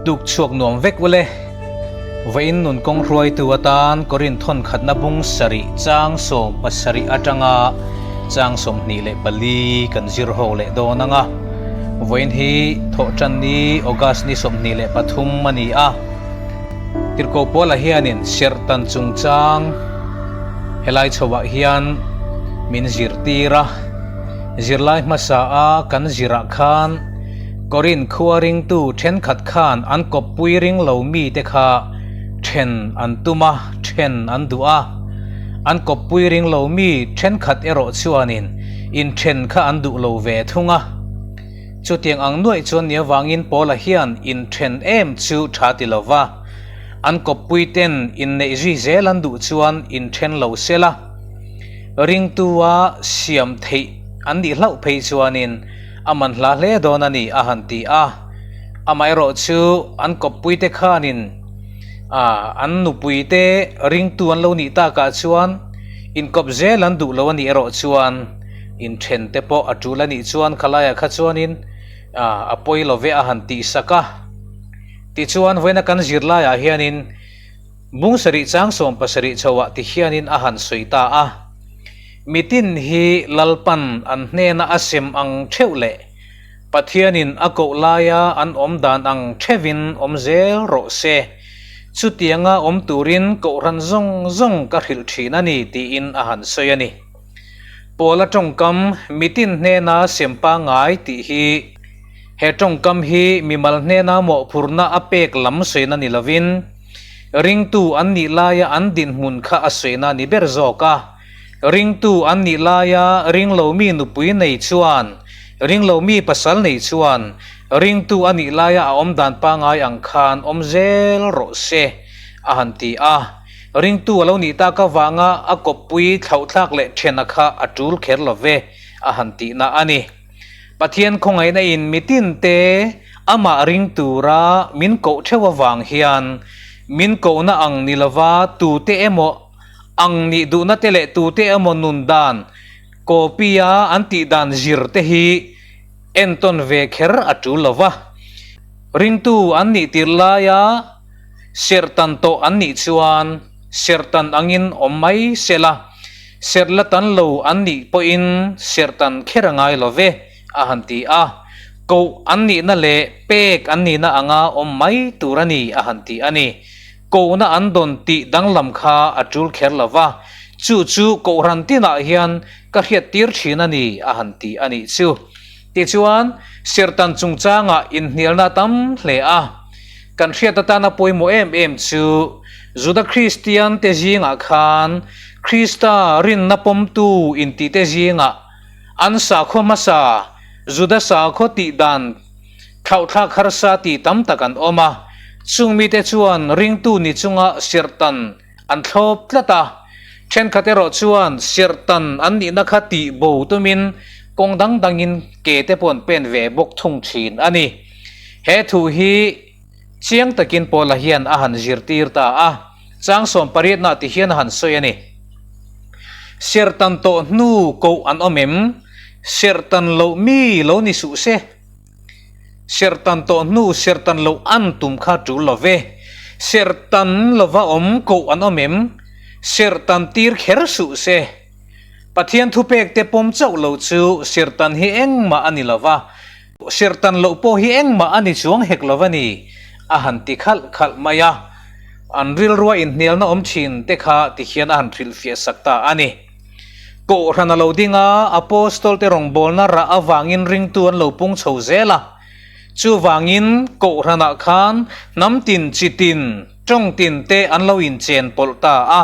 Tuk chhuak nuam vek ule. Vawiin nun kawng hruaitu atan Korin thawn khatna bung sarih chang 17 atanga chang 24 kan zir ho leh dawn ang a. Vawiin hi Thawhṭanni August ni 23 a ni a. Tirhkoh Paula hianin serhtan chungchang helai chhoah hian min zirtir a. Zirlai hmasa a kan zirah khan Korin khua ringtu thenkhat khan an kawppui ring lo mite kha then an tum a, then an duh a. An kawppui ring lo mi thenkhat erawh chuanin inthen kha an duh lo ve thung a. Chutiang ang nuaih chuan nia vangin Paula hian inthen em chu tha ti lo va, an kawppui ten inneih zui zel an duh chuan inthen lo se la, ringtua siam theih an nih hlauh phei chuanin a man hla hle dawn a ni a han ti a. Amaherawh chu an kawppui te khanin an nupui te ringtu an lo nih takah chuan inkawp zel an duh lo a nih erawh chuan, Inthen te pawh a tul a nih chuan khalaiah kha chuanin a pawi lo ve a han tih sak a. Tichuan vawiina kan zirlaiah hianin bung sarih chang 70 chhoah ti hianin a han sawi ta a. Mitin hi Lalpan an hnena a sem ang theuh leh Pathianin a koh laia an awm dan ang theuhin awm zel rawh se. Chutianga awm turin kohhran zawng zawng ka hrilh thin a ni tiin a han sawi a ni. Pawla tawngkam mitin hnena sem pangngai tih hi he tawngkam hi mimal hnena mawhphurhna a pek lam sawina ni lovin ringtu an nih laia an dinhmun kha a sawina ni ber zawk a. Ringtu an nih laia ringlomi nupui nei chuan, ringlomi pasal nei chuan ringtu a nih laia a awm dan pangngai ang khan awm zel rawh se a han ti a. Ringtu a lo nih tak avanga a kawppui thlauhthlak leh thena kha a tul kher lo ve, a han tihna a ni. Pathian khawngaihna in mitin te amah ring tura min koh theuh avang hian min kohna ang ni lova tute emaw ang nih duhna te leh tute emaw nun dan copy a an tih dan zir te hi entawn ve kher a tul lo va. Ringtu an nih tirh laia Serhtan tawh an nih chuan serhtan angin awm mai se la, serh la tan lo an nih pawhin serhtan kher a ngai lo ve, a han ti a. Koh an nihna leh pek an nihna anga awm mai tur a ni, a han ti a ni. Kohna an dawn tih danglam kha a tul kher lo va, chu chu kohhran tinah hian ka hriattir thin a ni, a han ti a nih chu. Tichuan, serhtan chungchangah inhnialna a tam hle a. Kan hriat atana pawimawh em em chu Juda Kristian te zingah khan Krista rinna pawmtu inti te zingah an sakhaw hmasa Juda sakhaw tih dan thlauhthlak harsa ti tam tak an awm a. Chung mite chuan ringtu ni chunga serhtan an thlawp tlat a. Thenkhat erawh chuan serhtan an nihna kha tih bo tumin kawng dang dangin ke te pawh an pen ve bawk thung thin a ni. He thu hi chiang takin Paula hian a han zirtir ta a, chang 18 nah ti hian a han sawi a ni. Serhtan tawh hnu koh an awm em? Serhtan loh mi lo ni suh se. Serhtan tawh hnu serhtan loh an tum kha tul lo ve. Serhtan lova awm koh an awm em? Serhtan tir kher suh se. Pathian thupek te pawm chauh lo chu serhtan hi engmah a ni lo va. Serhtan loh pawh hi engmah a ni chuang hek lo a ni, a han ti khalh khalh mai a. An rilrua inhnialna awm thin te kha ti hian a han hrilhfiah sak ta a ni. Kohhran a lo ding a, Apostol te rawngbawlna rah avangin ringtu an lo pung chho zel a. Chuvangin Kohhranah khan hnam tin chi tin, tawng tin te an lo inchen pawlh ta a.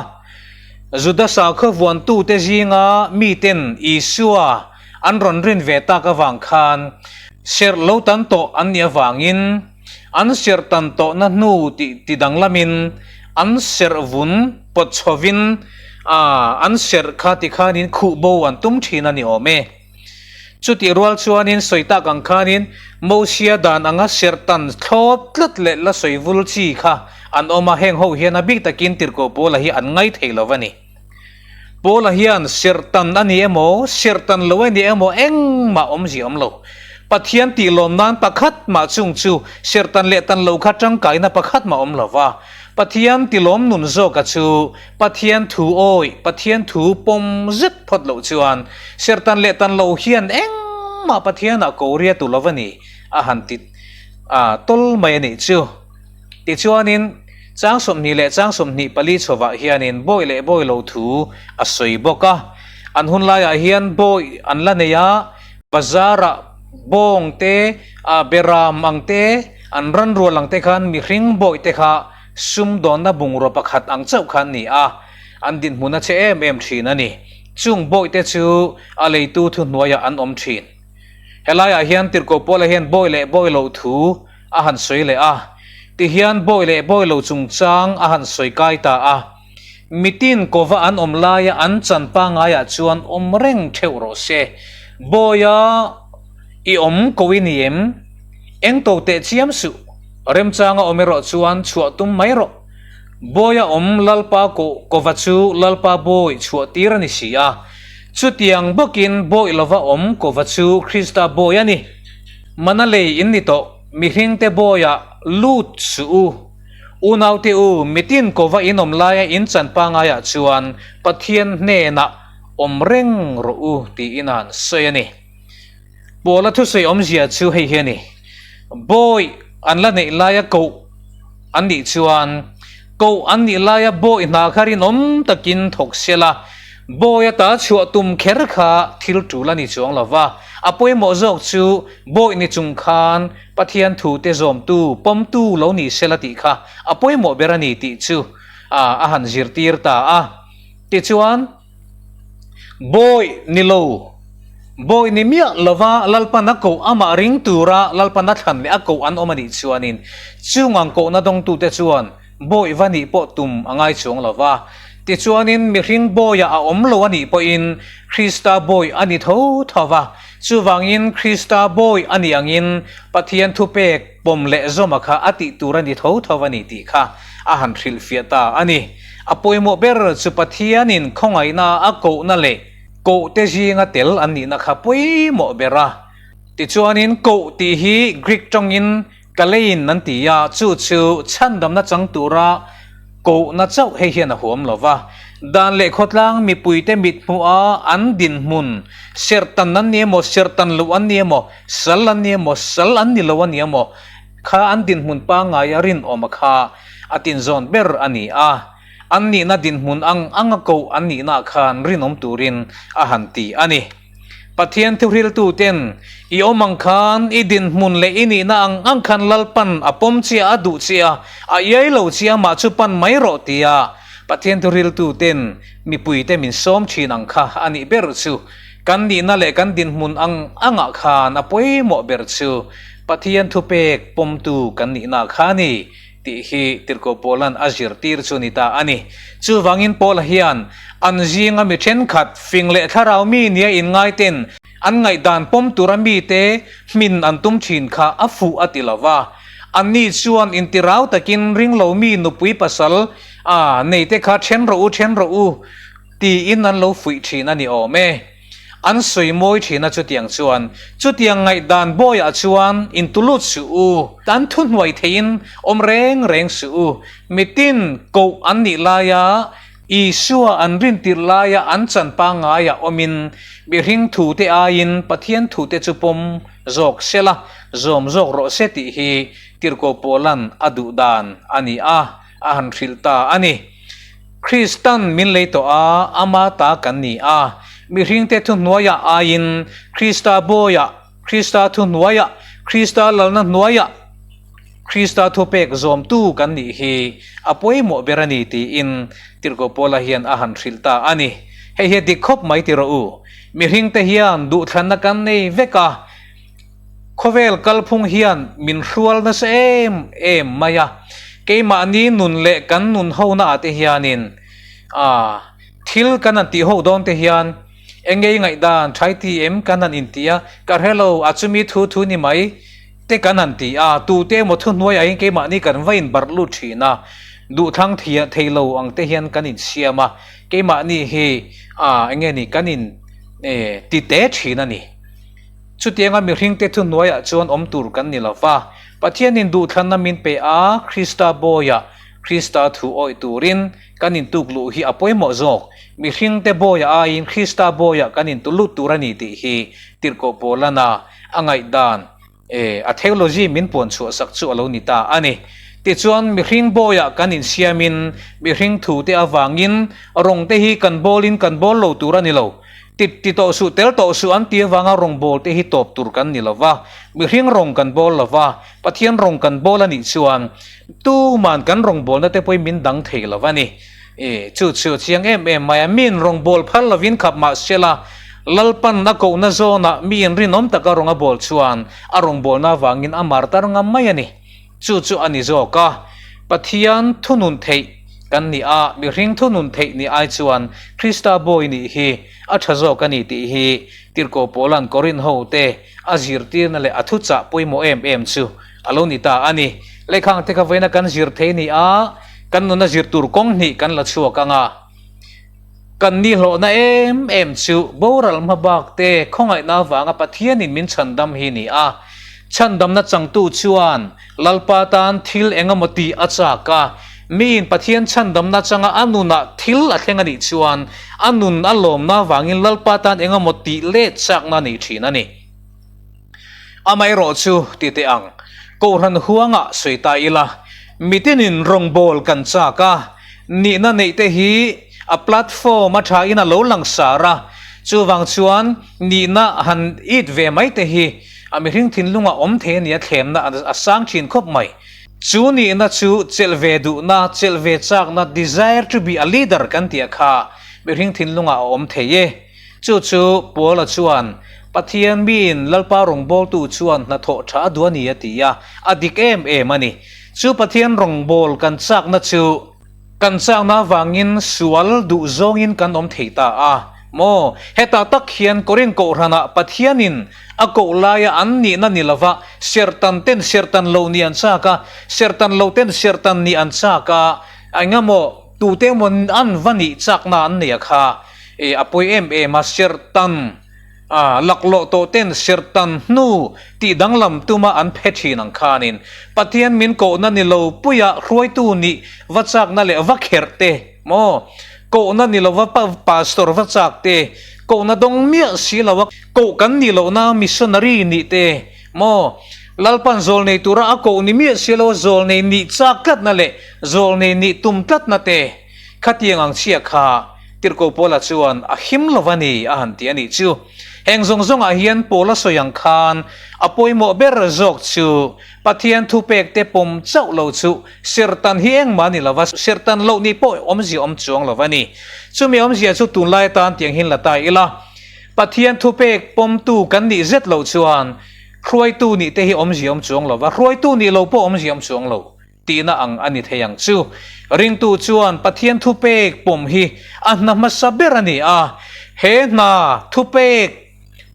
Juda sakhaw vuantute zinga miten Isua an rawn rin ve tak avang khan serh lo tan tawh an nih avangin an serh tan tawhna hnu tih ti danglamin an serh vun pawt chhovin an serh kha tikhanin khuh bo an tum thin a ni awm e. Chutih rual chuanin sawi tak ang khanin Mosia dan anga serh tan thlawp tlat leh la sawi vul chi kha an awm a, heng ho hian a bik takin Tirhkoh Paula hi an ngai thei lo a ni. Paula hian serhtan a ni emaw, serhtan lo a ni emaw engmah awmzia awm lo. Pathian tih lawm nan pakhat mah chung chu serhtan leh tan lo kha tangkaina pakhat mah awm lo va. Pathian ti lawm nun zawka chu Pathian thu awih, Pathian thu pawm zet phawt loh chuan serhtan leh tan lo hian engmah Pathianah ko ria tu lo va ni a han ti a tawl mai a nih chu. Tichuanin chang 20 leh chang 24 chhovah hianin bawi leh bawi lo thu a sawi bawk a. An hun laiah hian bawi an la nei a, bazarah bawng te, beram ang te, an ran rual ang te khan mihring bawi te kha sumdawnna bungrua pakhat ang chauh kha an ni a, an dinhmun a che em em thin a ni. Chung bawi te chu a leitu thuhnuaiah an awm thin. Helaiah hian Tirhkoh Paula hian bawi leh bawi loh thu a han sawi leh a, tihian bawi leh bawi lo chungchang a han sawi kai ta a. Mitin kova an awm laia an chan pangaiah chuan awm reng theuh rawh se. Bawia i awm ko i ni em? Eng to teh chiam suh. Remchanga awm erawh chuan chhuah tum mai rawh. Bawia awm Lalpa koh kova chu Lalpa bawi chhuah tir a ni si a. Chutiang bawkin bawi lova awm kova chu Krista bawi a ni. Mana lei in ni tawh, mihringte bawia lut suh u. Unaute u, mitin kova in awm laia in chan pangaiah chuan Pathian hnenah awm reng rawh u tiin a han sawi a ni. Paula thusawi awmzia chu hei hi a ni, Bawi an la neih laia koh an nih chuan koh an nih laia bawi hna kha rinawm takin thawk se la, bawi ata chhuah tum kher kha thil tul a ni chuang lo va, a pawimawh zawk chu bawi ni chung khan Pathian thute zawmtu, pawmtu lo ni se la tih kha a pawimawh ber a ni tih chu a han zirtir ta a. Tichuan, Bawi ni lo, bawi ni miah lova Lalpan a koh amah ring tura Lalpan a thlan leh a koh an awm a nih chuanin chung ang kohna dawngtute chuan bawi va nih pawh tum a ngai chuang lo va. Tichuanin mihring bawiah a awm lo a nih pawhin Krista bawi a ni tho tho va. Chuvangin Krista bawi a nih angin Pathian thupek pawm leh zawma kha a tih tur a ni tho tho a ni tih kha a han hrilhfiah ta a ni. A pawimawh ber chu Pathianin khawngaihna a kohna leh kohte zinga tel an nihna kha pawimawh ber a. Tichuanin koh tih hi Greek tawngin Kalein an ti a, chu chu chhandamna chang tura kohna chauh hei hian a huam lo va. Dan leh khawtlang mipuite mithmuha an dinhmun, serhtan an ni emaw, serhtan loh an ni emaw, sal an ni emaw, sal an ni lo a ni emaw, kha an dinhmun pangngaia rinawma kha a tinzawn ber a ni a. An nihna dinhmun ang anga koh an nihnaah khan rinawm turin a han ti a ni. Pathian thuhriltuten, I awm ang khan, i dinhmun leh i nihna ang ang khan Lalpan a pawm che a, a duh che a, a iai lo che a, mah chu pan mai rawh tia Pathian thuhriltuten mipuite min sawm thin ang kha a nih ber chu. Kan nihna leh kan dinhmun ang angah khan a pawimawh ber chu Pathian thupek pawmtu kan nihna kha a ni. Tih hi Tirhkoh Paula'n a zirtir chu ni ta a ni. Chuvangin Paula hian an zinga mi thenkhat fing leh thlarau mi nia inngaiten an ngaihdan pawm tura mite hmin an tum thin kha a fuh a ti lo va. Anni chuan intirau takin ringlo mi nupui pasal a neite kha then rawh u, then rawh u tiin an lo fuih thin a ni awm e. An sawi mawi thin a chutiang chuan, chutiang ngaihdan bawiah chuan intulut suh u, an thuhnuai theihin awm reng reng suh u. Mitin koh an nih laia Isua an rintirh laia an chan pangaiah awmin mihring thute aiin Pathian thute chu pawm zawk sela, zawm zawk rawh se tih hi Tirhkoh Paula'n a duh dan a ni a, a han hrilh ta a ni. Kristan min lei tawh a, ama ta kan ni a. Mihringte thuhnuaiah aiin Krista bawiah, Krista thuhnuaiah, Krista lalna hnuaiah, Krista thupek zawmtu kan nih hi a pawimawh ber a ni tiin Tirhkoh Paula hian a han hrilh ta a ni. Hei hi a dik khawp mai ti rawh u. Mihringte hian duhthlanna kan nei vek a. Khawvel kalphung hian min hrual nasa em em mai a, keimahni nun leh kan nun hona ah te hianin ah thil kan han tih ho dawn te hian eng ngei ngaihdan thai ti em kan han inti a, ka hre lo a chumi thu thu ni mai te kan han ti a, tute emaw thuhnuai ah hian keimahni kan va inbarh lut thin a, duhthlang thei lo ang te hian kan insiam a, keimahni hi ah eng nge ni kan in ti te thin a ni. Chutianga mihringte thuhnuaiah chuan awm tur kan ni lo va, Pathianin duhthlanna min pe a, Krista bawiah Krista thu awih turin kan intuk luh hi a pawimawh zawk. Mihringte bawiah aiin Krista bawiah kan intulut tur a ni tih hi Tirhkoh Paulana a ngaihdan E, a theology min puan chhuah sak chu a lo ni ta a ni. Tichuan, mihring bawiah kan insiamin, mihring thute avangin rawng te hi kan bawlin kan bawl lo tur a ni lo. Ti, ti tawh suh, tel tawh suh an ti avanga rawng bawl te hi tawp tur kan ni lo va. Mihring rawng kan bawl lo va, Pathian rawng kan bawl a nih chuan tuman kan rawngbawlna te pawhin min dang thei lo a ni. E, chu chu a chiang em em mai a, miin rawngbâwl phal lovin khap mah sela, Lalpan a kohna zâwnah miin rinawm taka rawng a bâwl chuan a rawngbâwlna avângin a mar tar ngam mai a ni. Chu chu a ni zâwk a, Pathian thunun theih kan ni a, mihring thunun theih ni ai chuan Krista bawi nih hi a ṭha zâwk a ni tih hi Tirhkoh Paula'n Korinth hote a zirtîrna leh a thuchah pawimawh em em chu a lo ni ta a ni. Lehkhang te kha vawiina kan zir thei ni a, kan nuna zir tur kawng hnih kan la chhuak ang a. Kan nihlawhna em em chu boral hma bak te khawngaihna avanga Pathianin min chhandam hi ni a. Chhandamna changtu chuan Lalpa tan thil eng emaw tih a chak a, miin Pathian chhandamna changa a nunah thil a thleng a nih chuan a nun a lawmna avangin Lalpa tan eng emaw tih let chakna a nei thin a ni. Amaherawh chu ti teh ang, Kohhran huangah sawi ta ila, mitinin rawngbâwl kan châk a, nihna neih te hi a platform a thain a lo langsar a, chuvang chuan nihna han it ve mai te hi a mihring thinlungah awm thei a nia thlemna a sang thin khawp mai. Chu nihna chu chelh ve duhna, chelh ve châkna, desire to be a leader kan tih kha mihring thinlungah a awm thei e. Chu chu Paula chuan, Pathian miin Lalpa rawngbawltu chuan hnathawh tha a duh a ni a ti a, a dik em em a ni. Chu Pathian rawngbâwl kan châkna chu kan châkna avângin sual duh zawngin kan awm thei ta a maw? Hetah tak hian Korinth kohhranah Pathianin a koh laia an nihna ni lova serhtan ten serhtan lo nih an châk a, serhtan lo ten serhtan nih an châk a, engemaw tute emaw an va nih châkna an nei a kha. E a pawi em em a, serhtan a laklawh tawh ten serhtan hnu tih danglam tuma an phe thin ang khanin Pathian min kohna ni lo puia hruaitu nih va chakna leh va kherh te maw kohna ni lova pastor va chak te kohna dawng miah si lo a koh kan nih lohna missionary nih te maw Lalpan zawlnei tura a koh ni miah si lo a zawlnei nih chak tlatna leh zawlnei nih tum tlatna te khatiang ang chhia kha Tirhkoh Paula chuan a him lo a ni a han ti a nih chu. Heng zawng zawngah hian Paula sawi ang khan a pawimawh ber zawk chu Pathian thupek te pawm chauh lo chu serhtan hi engmah a ni lo va, serhtan loh nih pawh awmzia awm chuang lo a ni. Chumi awmzia chu tunlai atan tiang hin la ta ila, Pathian thupek pawmtu kan nih zet loh chuan hruaitu nih te hi awmzia awm chuang lo va, hruaitu nih lo pawh awmzia awm chuang lo. Tihna ang a ni thei ang chu. Ringtu chuan Pathian thupek pawm hi a hna hmasa ber a ni a. He hna thupek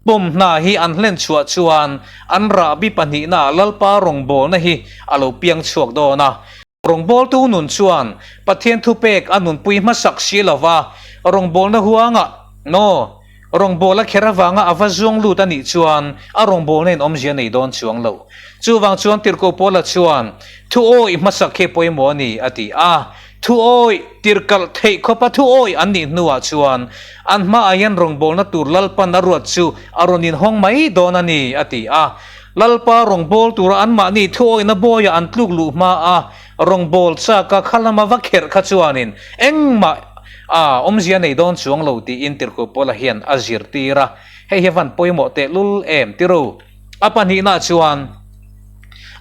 pawm hna hi an hlen chhuah chuan an rahbi pahnihnaah Lalpa rawngbawlna hi a lo piang chhuak dawn a. Rawngbawltu nun chuan Pathian thupek a nunpui hmasak si lova, rawngbawlna huangah no. Rawngbâwl a kher avanga a va zuang lut a nih chuan a rawngbâwlna in awmzia nei dawn chuang lo. Chuvang chuan Tirhkoh Paula chuan, Thu awih hmasak hi pawimawh a ni, a ti a. Thu awih tirhkalh theih khawpa thu awih an nih hnuah chuan an hmaah hian rawngbâwlna tur Lalpan a ruat chu a rawn inhawng mai dawn a ni, a ti a. Lalpa rawngbâwl tura anmahni thu awihna bawiah an tluk luh hmaa rawngbâwl châka kha lama va kherh kha chuanin engmah A awmzia nei dawn chuang lo tiin Tirhkoh Paula hian a zirtir a, hei hi a van pawimawh tehlul em tiru? A pahnihna chuan,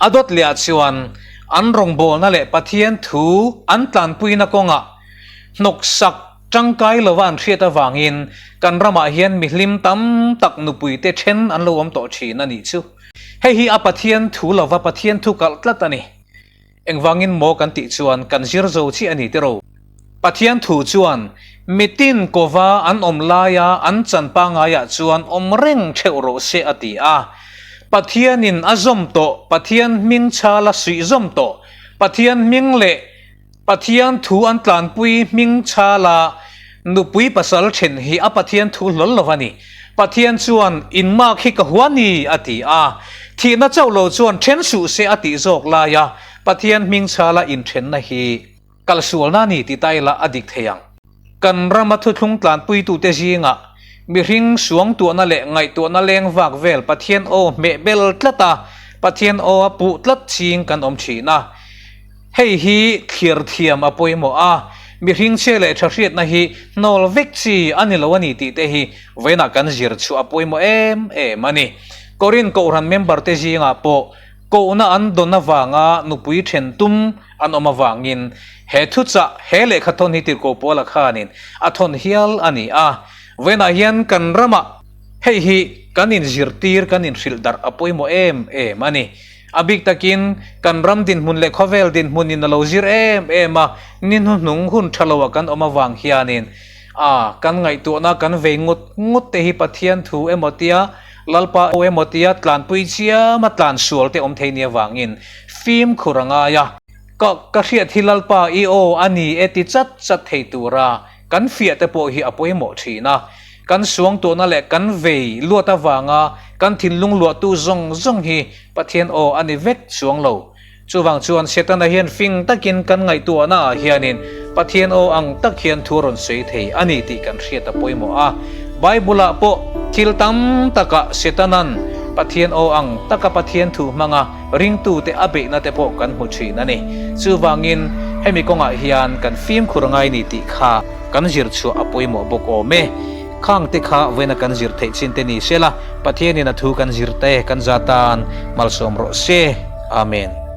a dawt lehah chuan an rawngbawlna leh Pathian thu an tlanpuina kawngah hnawksak tangkai lova an hriat avangin kan ramah hian mihlim tam tak nupuite then an lo awm tawh thin a nih chu. Hei hi a Pathian thu lova Pathian thu kalh tlat a ni. Engvangin maw kan tih chuan kan zir zo chiah a ni tiraw? Pathian thu chuan mitin kova an awm laia an chan pangaiah chuan awm reng theuh rawh se a ti a. Pathianin a zawm tawh, Pathian hming chhala suih zawm tawh, Pathian hming leh Pathian thu an tlanpui hming chhala nupui pasal then hi a Pathian thu hlawl lo a ni. Pathian chuan inmak hi ka hua ni a ti a, thihna chauh lo chuan then suh se a tih zawk laia Pathian hming chhala inthenna hi kalsualna a ni tih ta ila a dik thei ang. Kan rama thuthlung tlanpuitute zingah mihring suangtuahna leh ngaihtuahna leng vak vel Pathian aw hmeh bel tlat a, Pathian aw a puh tlat ching kan awm thin a. Hei hi thlir thiam a pawimawh a, mihring chhia leh tha hriatna hi hnawl vek chi a ni lo a ni tih te hi vawiinah kan zir chhuah a pawimawh em em a ni. Korin Kohhran member te zingah pawh kohna an dawn avanga nupui then tum an awm avangin he thuchah he lehkha thawn hi Tirhkoh Paula khanin a thawn hial a ni a. Vawiinah hian kan ramah hei hi kan inzirtir kan inhrilh darh a pawimawh em em a ni. A bik takin kan ram dinhmun leh khawvel dinhmunin a lo zir em em a, ni hnuhnung hun tha loah kan awm avang hianin a kan ngaihtuahna kan vei ngut ngut te hi Pathian thu emaw tia Lalpa aw emaw tia tlanpui chiama tlan sual te awm thei ni avangin fimkhur a ngai a. Ka ka hriat hi Lalpa i aw a ni e ti chat chat thei tura kan fiah te pawh hi a pawimawh thin a. Kan suangtuahna leh kan vei luat avanga kan thinlung luahtu zawng zawng hi Pathian aw a ni vek chuang lo. Chuvang chuan Setana hian fing takin kan ngaihtuahna ah hianin Pathian aw ang tak hian thu a rawn sawi thei a ni tih kan hriat a pawimawh a. Bible ah pawh thil tam takah Setana'n Pathian aw ang taka Pathian thu hmanga ringtute a beihna te pawh kan hmu thin a ni. Chuvangin hemi kawngah hian kan fimkhur ngai ni tih kha kan zir chhuah a pawimawh bawk awm e. Khang te kha vawiina kan zir theih chin te ni sela, Pathianin a thu kan zir te kan za tan malsawm rawh se. Amen.